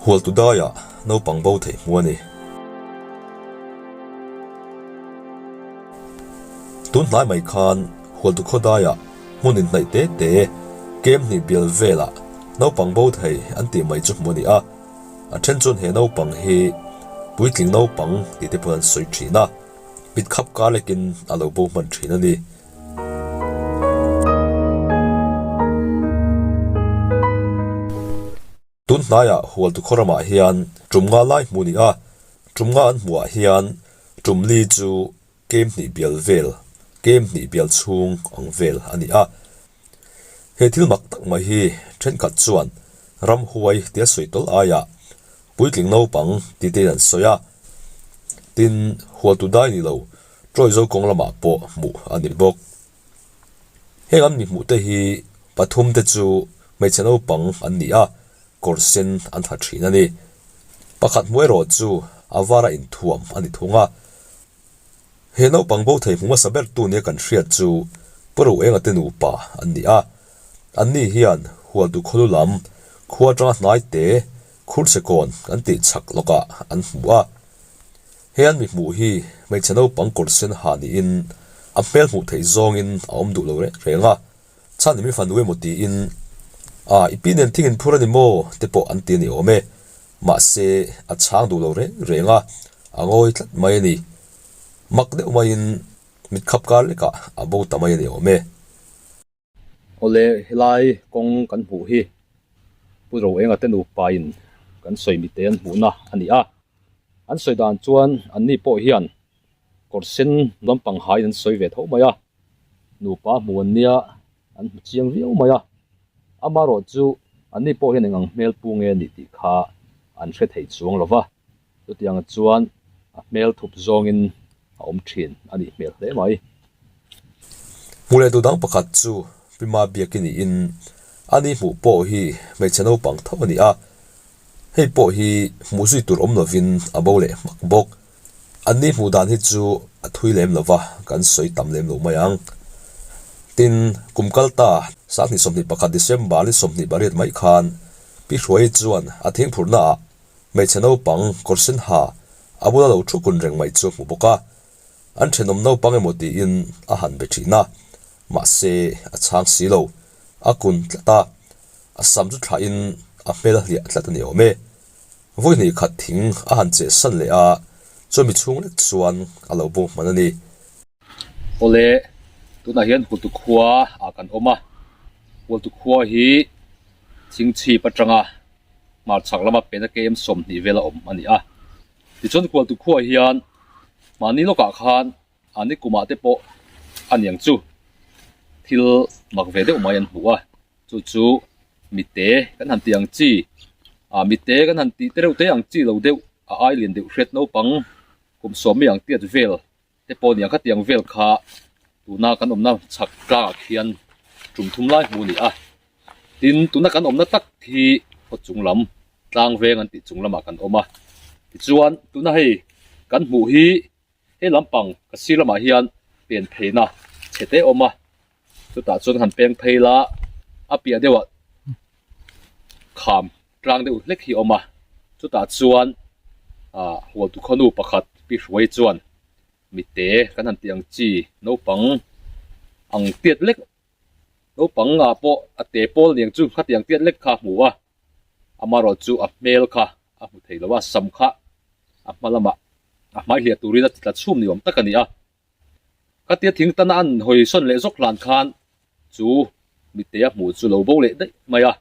Hualtu daiah naupang bo theih hmu a ni. Tun hnai mai khan Hualtu khaw daiah hmun inhnaih te te kem hnih bial velah naupang bo thei an tih mai chu hmu a ni a. A then chuan he naupang hi puitling naupang tih te pawh an sawi thin a, mitkhap kar lekin a lo bo hman thin a ni. Tun hnaiah Hualtu khaw ramah hian tum nga lai hmuh a ni a, tum nga an hmuhah hian tum li chu kem hnih bial vel, kem hnih bial chhung ang vel a ni a. He thil mak tak mai hi thenkhat chuan ramhuai tia sawi tawlh aiah puitling naupang ti tein an sawi a, tin Hualtu dai ni lo Ṭawi zo kawng lamah pawh hmuh a ni bawk. Heng an mi hmuh te hi pathum te chu hmeichhe naupang an ni a, kawr sen an ha thin a ni. Pakhat hmuh erawh chu a vara inthuam a ni thung a. He naupang bo thei hmu hmasa ber tu nia kan hriat chu Pu Roenga te nupa an ni a. Anni hian Hualtu khawlu lam khua atanga hnai te Khurchekawn an tih chhak lawkah an hmu a. He an mi hmuh hi hmeichhe naupang kawr sen ha niin a hmel hmuh theih zawngin a awm duh lo reng reng a, chhan i mi fanu emaw tiin a i pi nen thing in phur a ni maw te pawh an ti a ni awm e. Mahse a chhang duh lo reng reng a, a ngawi tlat mai a ni. Mak deuh maiin mitkhap kar lekah a bo ta mai a ni awm e. Awle helai kawng kan hmuh hi Pu Roenga te nupa in kan sawi mite an hmuhna a ni a, an sawi dan chuan anni pawh hian kawr sen lampang haiin an sawi ve tho mai a, nupa hmu an nia an hmu chiang viau mai a, amaherawhchu anni pawh hian eng ang hmel pu nge a nih tih kha an hre thei chuang lo va, chutiang chuan a hmel thup zawngin a awm thin a nih hmel hle mai. Hmuh leh duh dang pakhat chu Pima Biaki niin a ni hmuh pawh hi hmeichhe naupang tho a ni a, hei pawh hi hmuh zui tur awm lovin a bo leh hmak bawk. An ni hmuh dan hi chu a thui lem lo va, kan sawi tam lem lo mai ang. Tin, kum kal ta sanghnih 21 December ni 28 mai khan Pi Hruaii chuan a thingphurhnaah Hmeichhe naupang kawr sen ha a bula lo thu kun reng mai chu a hmu bawk a, an thenawm naupang emaw tiin a han be thin a, mahse a chhang si lo, a kun tlat a, a sam chu thlahin a hmel a hliah tlat a ni awm e. Vawi hnih khat thing a han cheh san leh a, chumi chhung lek chuan a lo bo hman a ni. Awle, tunah hian Hualtu khua ah kan awm a, Hualtu khua hi Chingchhip atanga hmarchhak lama pena KM 20 vel a awm a ni a. Tichuan Kualtu khuaah hian mahni lawkah khan a ni kumah te pawh a niang chu thil mak ve deuh mai an hmu a, chu chu mite kan han tih ang chi ah mite kan han tih te reuh te ang chi lo deuh a ai lian deuh hriat naupang kum sawmi ang tiat vel te pawh nia khatiang vel kha tuna kan awmna chhak tlangah khian tum thum lai hmuh a ni a tin tuna kan awmna tak hi khaw chung lam tlang veng an tih chung lamah kan awm a tichuan tuna hei kan hmuh hi he lampang ka sir lamah hian pen pheina chhe te a awm a chutah chuan han peng phei la a piah deuhah kham tlang deuh hlek hi a awm a chutah chuan ah hualtu khawnu pakhat pi hruai chuan mite kan han tih ang chi naupang ang tiat lek naupang ah pawh a te pawl niang chu khatiang tiat lek kha a hmu a amaherawh chu a hmel kha a hmu thei lo a sam kha a hma lamah a hmai hliah turin a ti tla chhum ni awm tak a ni a. Khatia thing tana an hawi sawn leh zawk hlan khan chu mitea hmuh chu lo bo leh daih mai a,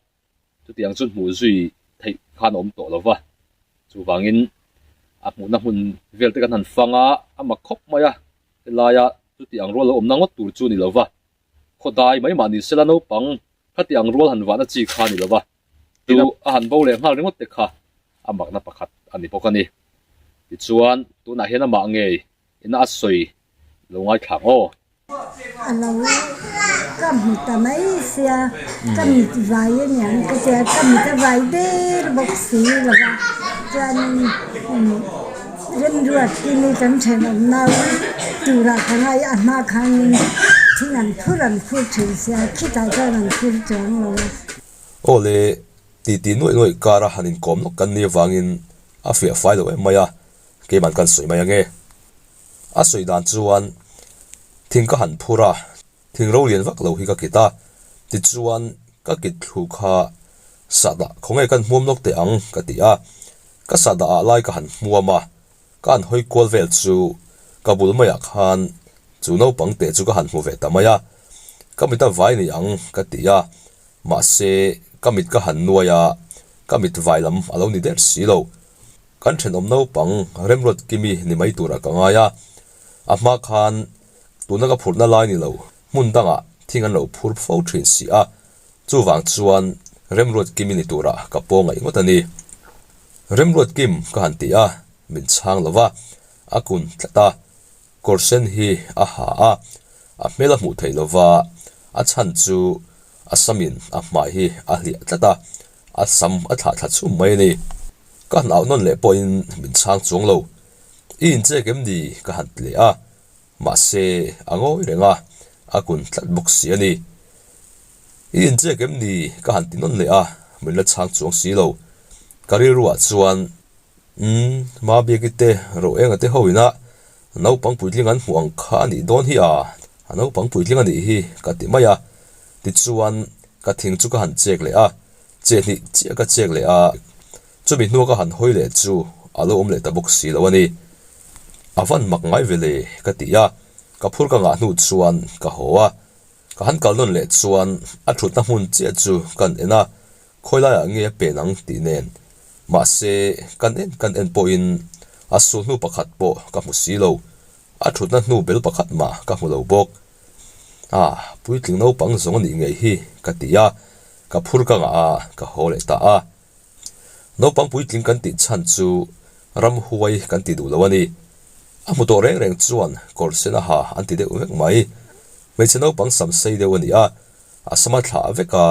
chutiang chu hmuh zui theih khan a awm tawh lo va, chuvangin a hmuhna hmun vel te kan han fang a, a mak khawp mai a, helaia chuti ang rual lo awmna ngawt tur chu ni lo va, khawdai mai mah ni sela naupang khati ang rual han vahna chi kha a ni lo va, chu a han bo leh nghal ringawt te kha a makna pakhat a ni bawk a ni. Tichuan tunah hian amah ngei Ina a sawi lo ngaithla ang aw. A lo ka hmu ta mai sia, ka mit vai a niang ka tia, ka mit a vai der bawk si lo va, chuanin remruat timi kan thenawm nau turah ka ngai a hma khanin thing an phur an phur thin sia, khitah chuan an phur chuang lo a. Aw le. Titi nuaih nuaih kara han inkawm lawk kan nih avangin a fiah fai lo em mai a, keiman kan sawi mai ange. A sawi dan chuan thing ka han phur a, thing ro lian vak lo hi ka kit a, tichuan ka kit thlu kha sahdah khawnge kan hmuam lawk teh ang ka ti a, ka sahdah ah lai ka han hmuam a, ka han hawi kual vel chu ka bul maiah khan chu naupang teh chu ka han hmu ve ta mai a, ka mit a vai ni ang ka ti a, mahse ka mit ka han nuai a, ka mit vai lam a lo ni der si lo. Kan thenawm naupang remruat kimi ni mai turah ka ngai a, a hma khan tuna ka phurhna lai ni lo hmun dangah thing an lo phur fo thin si a, chuvang chuan remruat kimi ni turah ka paw ngaih ngawt a ni. Remruat kim ka han ti a, min chhang lo va, a kun tlat a, kawr sen hi a ha a, a hmel a hmuh theih lo va, a chhan chu a samin a hmai hi a hliah tlat a, a sam a thlah thla chhum mai a ni. Ka han auh nawn leh pawhin min chhang chuang lo. I inchek em ni? ka han ti leh a, mahse a ngawi reng a, a kun tlat bawk si a ni. I inchek em ni? ka han ti nawn leh a, min la chhang chuang si lo. Ka rilruah chuan Umm, Mabiaki te ro enga te ho ina naupang puitling an hmuh ang kha a nih dawn hi a, a naupang puitling a nih hi ka ti mai a. Tichuan ka thing chu ka han chek leh a, chehnih chiah ka chek leh a, chumi hnua ka han hawi leh chu a lo awm leh ta bawk si lo a ni. A van mak ngai ve le ka ti a, ka phur ka ngah hnu chuan ka haw a, ka han kal nawn leh chuan a thutna hmun chiah chu kan en a, Khawi laiah nge a pen ang tih nen. Mahse, kan en kan en pawhin a sul hnu pakhat pawh ka hmu si lo. A thutna hnu bel pakhat mah ka hmu lo bawk. Ah, puitling naupang zawng a nih ngei hi ka ti a, ka phur ka ngah a, ka haw leh ta a. Naupang puitling kan tih chhan chu ramhuai kan ti duh lo a ni. A hmu tawh reng reng chuan kawr sen a ha an ti deuh vek mai. Hmeichhe naupang sam sei deuh a ni a, A sam a thlah vek a,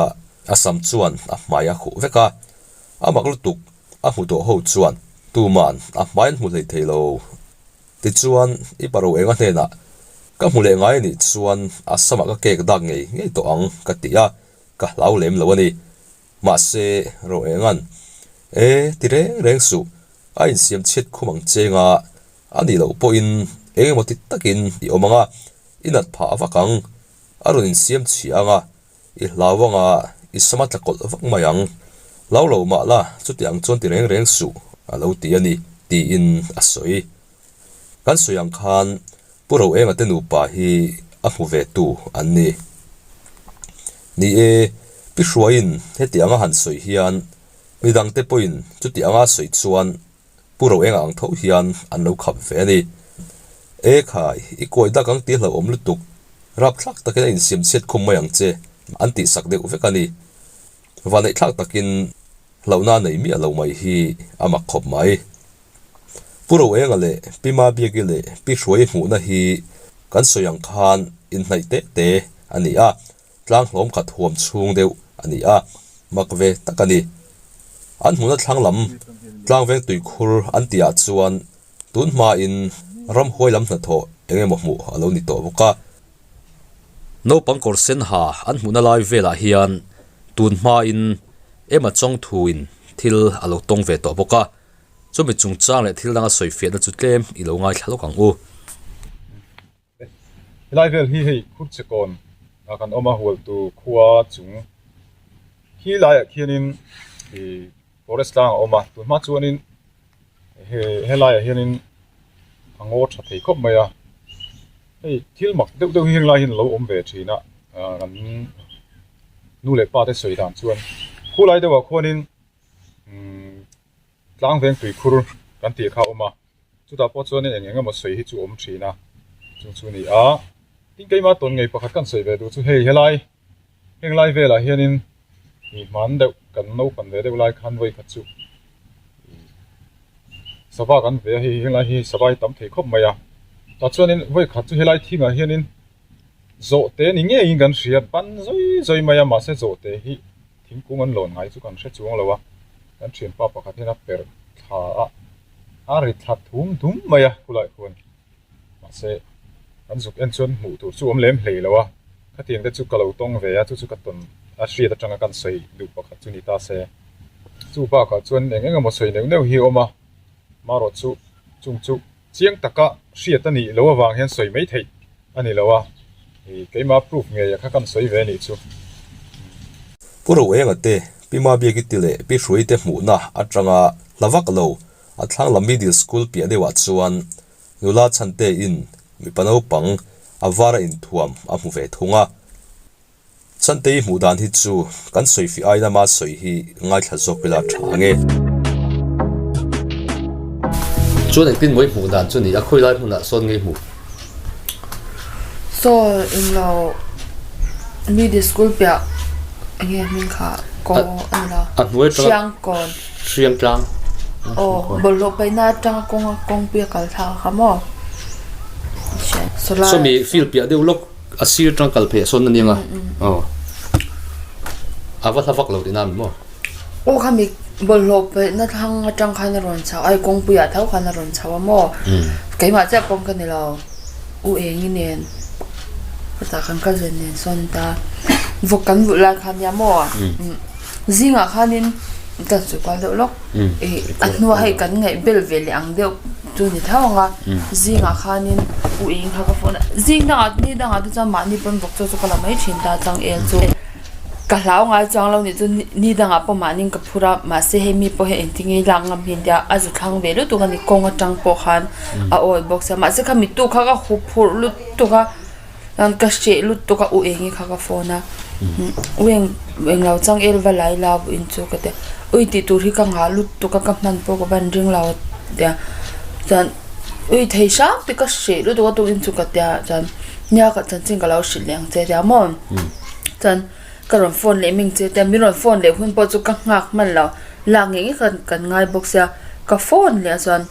a sam chuan a hmai a khuh vek a. A mak lutuk a hmu tawh ho chuan tuman a hmai an hmu hlei thei lo. Tichuan, i pa ro enga hnenah ka hmu leh ngai anih chuan a samah ka kek dak ngei ngei tawh ang ka ti a, ka hlau lem lo a ni. Mahse, ro enga'n, E, ti reng reng suh, a insiam chhiat khum ang cheng a, a nih loh pawhin eng emaw ti takin i awm ang a, i nat phah vak ang. A rawn insiam chhia ang a, i hlau ang a, i sama tla kawlh vak mai ang. Hlau lo mah la, chuti ang chuan ti reng reng suh, a lo ti a ni, tiin a sawi. Kan sawi ang khan Pu Roenga te nupa hi a hmu ve tu an ni. Ni e, Pi Hruaiin heti anga han sawi hian midangte pawhin chuti anga sawi chuan Pu Roenga ang tho hian an lo khap ve a ni. E khai, i kawi dak ang tih hlauhawm lutuk, rapthlak takin a insiam chhiat khum mai ang che, an tihsak deuh vek a ni. Vaneihthlak takin hlauhna a nei miah lo mai hi a mak khawp mai. Pu Roenga leh Pi Mabiaki leh Pi Hruai hmuhna hi kan sawi ang khan inhnaih teh te a ni a, Tlang hlawm khat huam chhung deuh a ni a, mak ve tak a ni. An hmuna thlang lam tlangveng tuikhur an tihah chuan tun hmain ramhuai lam hnathawh eng emaw hmuh a lo ni tawh bawk a. Naupang kawr sen ha an hmuhna lai velah hian tun hmain Emma Chawngthuin thil a lo tawng ve tawh bawk a, chumi chungchang leh thil danga sawifiahna chu tlem i lo ngaithla lawk ang u. Helai vel hi hei Khurchekawn ah kan awm a, Hualtu khua chung khi laiah khianin ih forest tlang a awm a, tunhma chuanin he helaiah hianin a ngaw tha thei khawp mai a, hei thil mak deuh deuh hi heng lai hian a lo awm ve thin a, ah kan nu leh pa te sawi dan chuan khulai deuhah khuanin umm tlang veng tuikhur kan tih kha a awm a. Chutah pawh chuanin eng eng emaw sawi hi chu awm thin a, chung chu ni a. Tin keimah tawn ngei pakhat kan sawi ve duh chu hei helai heng lai velah hianin ih hman deuh kan naupan ve deuh lai khan vawi khat chu ih sava kan ve a hei heng lai hi sava hi tam thei khawp mai a. Tah chuanin vawi khat chu helai thingah hianin zawhte ni ngeiin kan hria ban zawi zawi mai a mahse zawhte hi thingkung an lawn ngai chu kan hre chuang lo a, kan thianpa pakhat hian a perh thla a. A ri thla thum dum mai a khulai khuan mahse kan zuk en chuan hmuh tur chu awm lem hlei lo a khatiang te chu ka lo tawng ve a chu chu ka tawn a hriat atanga kan sawi duh pakhat chu ni ta se. Chu bakah chuan eng eng emaw sawi neuh neuh hi a awm a, marawh chu chung chu chiang taka hriat a nih loh avang hian sawi mai theih a ni lo a, ih keimah proof ngei a kha kan sawi ve a nih chu. Pu Roenga te, Pi Mabiaki te leh Pi Hruai te hmuhna atanga hla vak lo a thlang lam Middle School piah deuhah chuan nula chhante in mipa naupang a vara inthuam a hmu ve thung a. Chantei hmuh dan hi chu kan sawi fih ai lama sawi hi ngaithla zawk ila tha ang e. Chuan engtin mawi hmuh dan chu ni a khawi lai hmunah sawn ngei hmuh. Saw englo middle school piah enge hming kha kaw a ni lo. A hnuai atanga Hriangkawn. Hriangtlang. Aw bawlhhlawh paihna atanga kawnga kawngpui a kal thlak kha maw. Sawmi field piah deuh lawk. A sir tang kal phei a sawn a nia nga aw a va hla vak lo tihna a ni maw? Aw khami bawlhhlawh paihna thlang atang khan a rawn chho a kawngpuiah tho khan a rawn chho a maw? Keimah chiah pawm ka ni lo u Engi nen chutah kan cousin nen sawn ta vawk kan vulh lai kha nia maw? Zingah khanin kan sawi kual deuh lawk ih a hnua hei kan ngaih bel ve leh ang deuh chu ni tho ang a zingah khanin u eng kha ka phone a zing dangah ni dangah te chuan mahni pawn vawk chaw chu ka la mai thin ta changel chu ka hlau ngai chuang lo nih chu ni dangah pawh mahni ka phur a mahse hei mi pawh hi engtin nge lak ngam hi tia a zu thlang ve lutuk a ni kawng atang pawh khan a awi bawk sia mahse khami tu kha ka huphurh lutuk a. Chuan ka hreh lutuk a u eng hi kha ka phone a u eng eng lo chang el va lai la vawiin chu ka tia ui tih tur hi ka nghah lutuk a ka hman pawh ka van ring lo tia chuan ui thei hram te ka hreh lutuk a tukin chu ka tia chuan nia ka chanchin ka lo hrilh leh ang che tia maw chuan ka rawn phone leh ming che tia min rawn phone leh hun pawh chu ka nghak hman lo lak ngei ngei khan kan ngai bawk sia ka phone leh a chuan.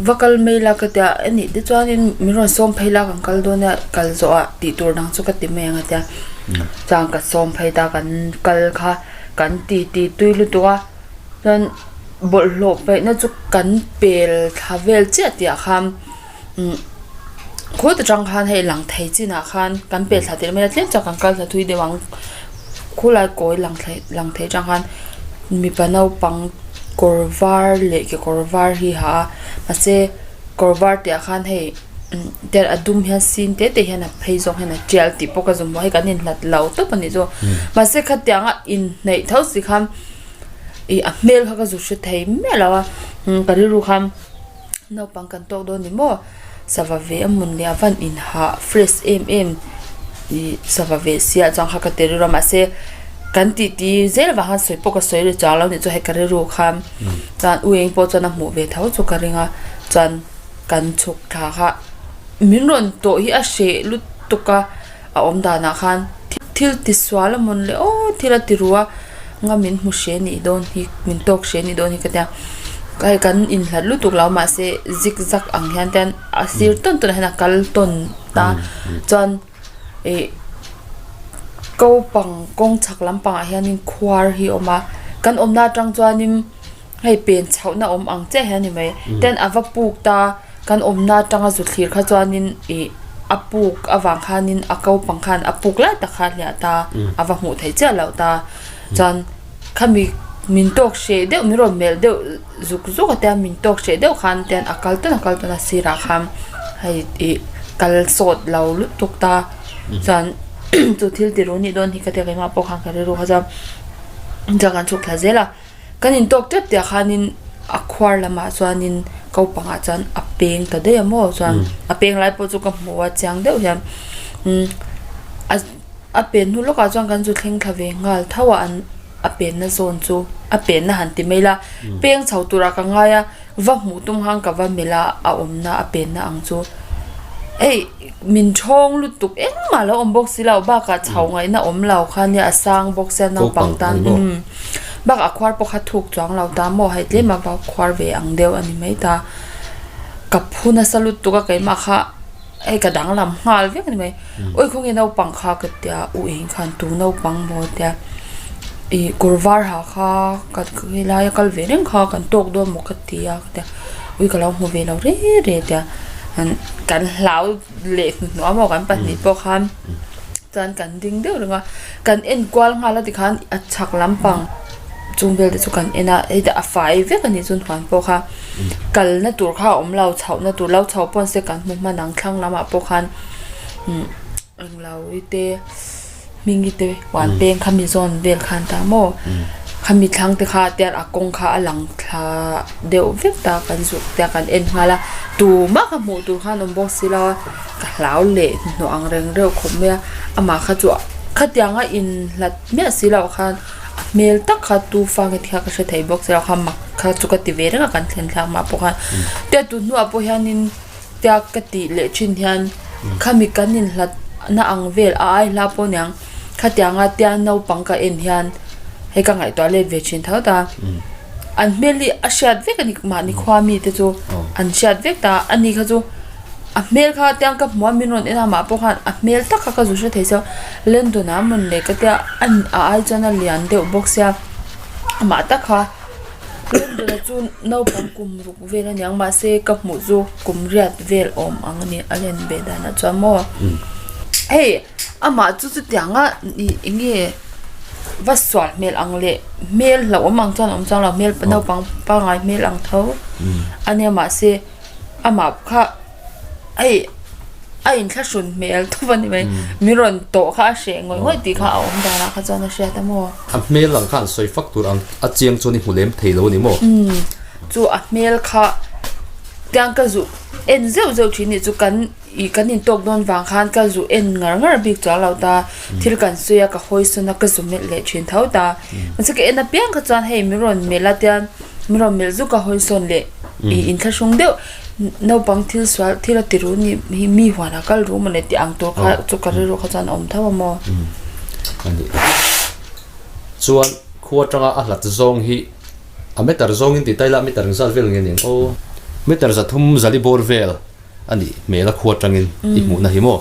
Va kal mai la ka tia a nih te chuanin min rawn sawm phei la kan kal dawn a kal zawh ah tih tur dang chu ka ti mai ang a tia chuan ka sawm phei ta kan kal kha kan ti ti tui lutuk a chuan bawlhhlawh paihna chu kan pel thla vel chiah tih ah khan umm khawi ta tang khan hei lang thei chinah khan kan pel thla tel mai a tlem chuan kan kal thla thui deuh ang khulai kawi lang thei lang thei atang khan mipa naupang. Kawr var leh kekawr var hi ha a mahse kawr var tih ah khan hei tian a dum hian sin te te hian a phei zawng hian a tial tih pawh ka zawm hei kan inhlat lo tawp a nih chu mahse khatiang a inhnaih tho si khan ih a hmel kha ka zu hre thei miah lo a ka rilru khan naupang kan tawk dawn ni maw. Sava ve a hmun leh a van inhah fresh em em ih sava ve sia chuan kha ka ti rilru a mahse kan tih ti zel avang khan sawi pawh ka sawi ri chuang lo nih chu hei ka rilru khan chuan u eng pawh chuan a hmuh ve tho chu ka ring a chuan kan chhuk thla kha min rawn tawh hi a hreh lutuk a. A awm danah khan thil ti sual a mawn le aw thil a ti ru a nga min hmu hre nih dawn hi min tawk hre nih dawn hi ka tia hei kan inhlat lutuk lo mahse zig zag ang hian te a sir tawn tawn ah hian a kal tawn ta chuan ih ko pang kawng chhak lampangah hianin khuar hi a awm a kan awmna atang chuanin hei pen chhohna awm ang chiah hian a ni mai ten a va puk ta. Kan awmna atanga zu thlir kha chuanin ih a puk avang khanin a ko pang khan a puk lai tak kha a hliah ta a va hmuh theih chiah loh ta chuan khami min tawk hreh deuh min rawn melh deuh zuk zuk a tia min tawk hreh deuh khan tian a kal tawn a kal tawn a sirah khan hei ih kal sawt lo lutuk ta chuan chu thil ti ru nih dawn hi ka tia keimah pawh khan ka rilru kha chuan chuan kan chhuk thla zel a. Kan intawk tep tih ah khanin a khuar lamah chuanin ko pangah chuan a peng ta daih a maw chuan a peng lai pawh chu ka hmu a chiang deuh hian umm a a pen hnu lawkah chuan kan zu thleng thla ve nghal tho a an a penna zawn chu a penna han ti mai la peng chho turah ka ngai a va hmuh tum khan ka va melh a a awmna a penna ang chu hei min thawng lutuk engmah lo awm bawk si lo bakah chho ngaihna awm lo kha nia a sang bawk sia naupang tan umm bakah a khuar pawh kha thuk chuang lo ta maw hei tlem a va khuar ve ang deuh a ni mai ta ka phu nasa lutuk a keimah kha hei ka danglam nghal vek a ni mai awi khawnge naupang kha ka tia u eng khan tu naupang maw tia ih kawr var ha kha ka helai a kal ve reng kha kan tawk dawn maw ka ti a ka tia ui ka lo hmu ve lo re re tia kan hlau leh hnuhnawh a maw kan pahnih pawh khan chuan kan ding deuh reng a kan en kual nghal a tikhan a chhak lampang. Chung vel te chu kan en a hei a fai vek a nih chuan huan pawh kha kalna tur kha a awm lo chhohna tur lo chho pawn se kan hmu hman ang thlang lamah pawh khan umm englo i te hmingi te huan peng khami zawn vel khan ta maw khami thlang te kha tian a kawng kha a lang thla deuh vek ta kan zuk te a kan en nghal a tumah kha hmuh tur khan awm bawk si lo a ka hlau leh hnuhnawh ang reng reuh khawp mai a amah kha chu khatianga inhlat miah si loh khan. A hmel tak kha tu fa nge tih kha ka hre thei bawk si lo kha mak kha chu ka ti ve reng a kan thlen thlak mah pawh khan tia tun hnuah pawh hianin tia ka tih leh thin hian khami kan inhlat na ang vel a ai hla pawh aniang khatianga tia naupang ka en hian hei ka ngaihtuah let ve thin tho ta an hmel hi a hriat vek a ni mahni khua mi te chu an hriat vek ta a ni kha chu. A hmel kha tiang ka hmu a min rawn en a mah pawh khan a hmel tak kha ka zu hre thei sia London ah mawn le ka tia a a ai chuan a lian deuh bawk sia amah tak kha London ah chu naupang kum ruk vel a niang mahse ka hmuh chu kum riat vel awm ang a ni a len ve dan ah chuan maw hei amah chu chutiang a ih eng nge va sual hmel ang leh hmel hlauhawm ang chuan a awm chuang lo hmel naupang pangngai hmel ang tho a nia mahse. Amah kha hei a inthlahrun hmel tawp a ni mai min rawn tawh kha a hreh ngawih ngawih tih kha a awm danah kha chuan a hriat a maw. A hmel ang khan sawi fak tur ang a chiang chuan i hmu lem thei lo a ni maw? Umm chu a hmel kha tiang ka zu en zeuh zeuh thin nih chu kan ih kan intawk dawn vang khan ka zu en ngar ngar bik chuang lo ta thil kan sawi a ka hawi sawn a ka zu melh leh thin tho ta mahse ka en apiang kha chuan hei min rawn melh a tiang min rawn melh zuk a hawi sawn leh. Ih inthlahrung deuh naupang thil sual thil a ti ru ni hi mi huan a kal ru mawni tih ang tur kha chu ka rilru kha chuan a awm tho a maw. A nih chuan khua atanga a hlat zawng hi a meter zawngin ti taila meter engzat vel nge ni ang aw meter zathum zali bawr vel. A nih hmel a khua tangin i hmuhna hi maw?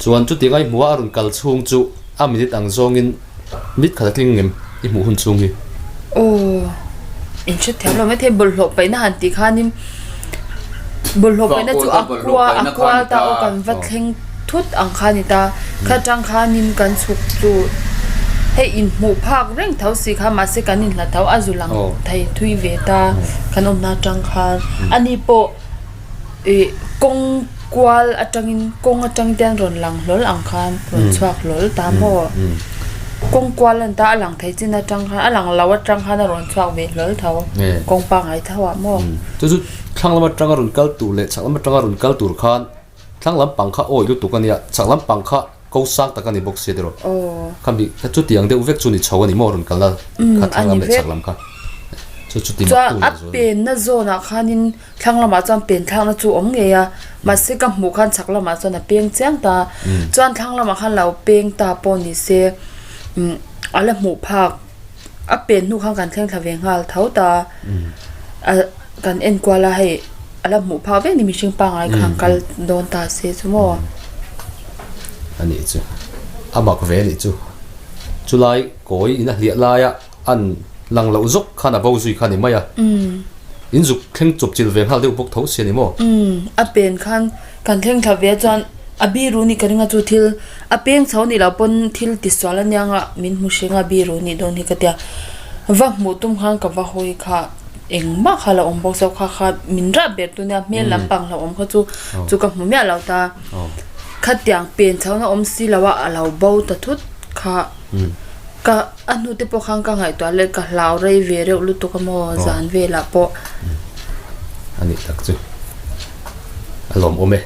Chuan chutianga i hmuha a rawn kal chhung chu a minute ang zawngin mit khat a tling ngem i hmuh hun chhung hi? Aw, in hre thiam lo maithei bawlhhlawh paihna han tih khanin bawlhhlawh paihna chu a kua a kual ta aw kan va thleng thut ang kha a ni ta, kha tang khanin kan chhuk chu hei inhmuh phak reng tho si kha mahse kan inhlat tho a zu lang thei thui ve ta kan awmna atang khan ani pawh ih kawng kual atangin kawng atang te an rawn lang hlawl ang khan rawn chhuak hlawl ta maw kawng kual a ni ta a lang thei chin atang khan a lang lo atang khan a rawn chhuak ve hlawl tho kawng pangngai tho ah maw. Chu chu thlang lam atanga rawn kal tur leh chhak lam atanga rawn kal tur khan Thlang lampang kha awi lutuk a nia, chhak lampang kha ko sang tak a ni bawk sia tiraw. Khami kha chutiang deuh vek chu ni chho a ni maw rawn kal a kha thlang lam leh chhak lam kha. Chu chuti mak Chuan a penna zawnah khanin thlang lamah chuan pen thlakna chu awm ngei a, mahse ka hmuh khan chhak lamah chuan a peng chiang ta. Chuan thlang lamah khan lo peng ta pawh ni se a la hmuh phak. A pen hnu khan kan thleng thla ve nghal tho ta a kan en kual a hei a la hmuh phak vek ni mihring pangngai khan kal dawn ta se chu maw. A nih chu a mak ve a nih chu chulai kawi in a hliah laia an lang loh zawk khan a bo zui kha a ni mai a in zuk thleng chawp chilh ve nghal deuh bawk tho si a ni maw. A pen khan Kan thleng thla ve chuan a biru nih ka ring a chu thil a peng chho nih loh pawn thil ti sual aniang a min hmu hring a biru nih dawn hi ka tia va hmuh tum khan ka va hawi kha engmah kha la awm bawk se kha kha min rah ber tu nia hmel lampang hlauhawm kha chu chu ka hmu miah lo ta khatiang pen chho na awm si lo a a lo bo ta thut kha ka a hnu te pawh khan ka ngaihtuah leh ka hlau rei ve reuh lutuk a maw zan velah pawh. A nih tak chu. A lawmawm e.